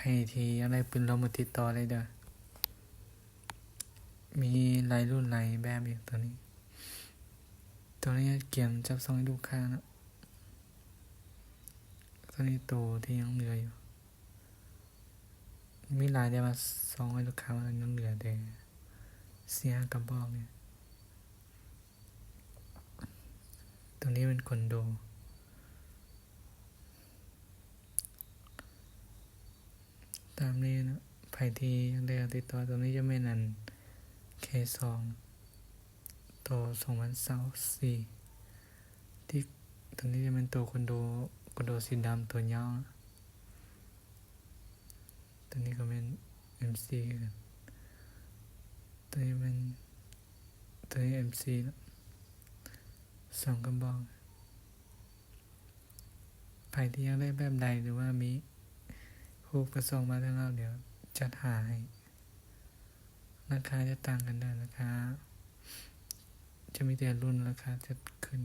ໃຜທີ່ຢາກໄດ້ປືນລົມມາຕິດຕໍ່ໄດ້ເດີ້ ມີຫຼາຍລຸ້ນຫຼາຍແບບຢູ່ໂຕນີ້. ໂຕນີ້ກຽມຈັບສົ່ງໃຫ້ລູກຄ້າເນາະ. ໂຕນີ້ໂຕທີ່ຍັງເຫຼືອຢູ່ ມີຫຼາຍແຕ່ວ່າສົ່ງໃຫ້ລູກຄ້າ ມັນຍັງເຫຼືອແຕ່ສີ່ຫ້າກະບອກນີ້. ໂຕນີ້ແມ່ນຄົນໂດ ຕາມນີ້ເນາະ. ໃຜທີ່ຢາກໄດ້ກະຕິດຕໍ່. ໂຕນີ້ຈະແມ່ນອັນ ເຄສອງ ໂຕສອງພັນຊາວສີ່ ທີ່ ໂຕນີ້ຈະແມ່ນໂຕຄົນໂດ ຄົນໂດສີດຳໂຕຍາວ. ໂຕນີ້ກະແມ່ນເອັມຊີຄືກັນ. ໂຕນີ້ແມ່ນ ໂຕນີ້ເອັມຊີເນາະ ສອງກະບອກ. ໃຜທີ່ຢາກໄດ້ແບບໃດ ຫຼືວ່າມີຮູບກະສົ່ງມາທາງເຮົາ ດຽວຈັດຫາໃຫ້. ລາຄາຈະຕ່າງກັນເດີ້ ລາຄາຈະມີແຕ່ລຸ້ນ ລາຄາຈະຂຶ້ນ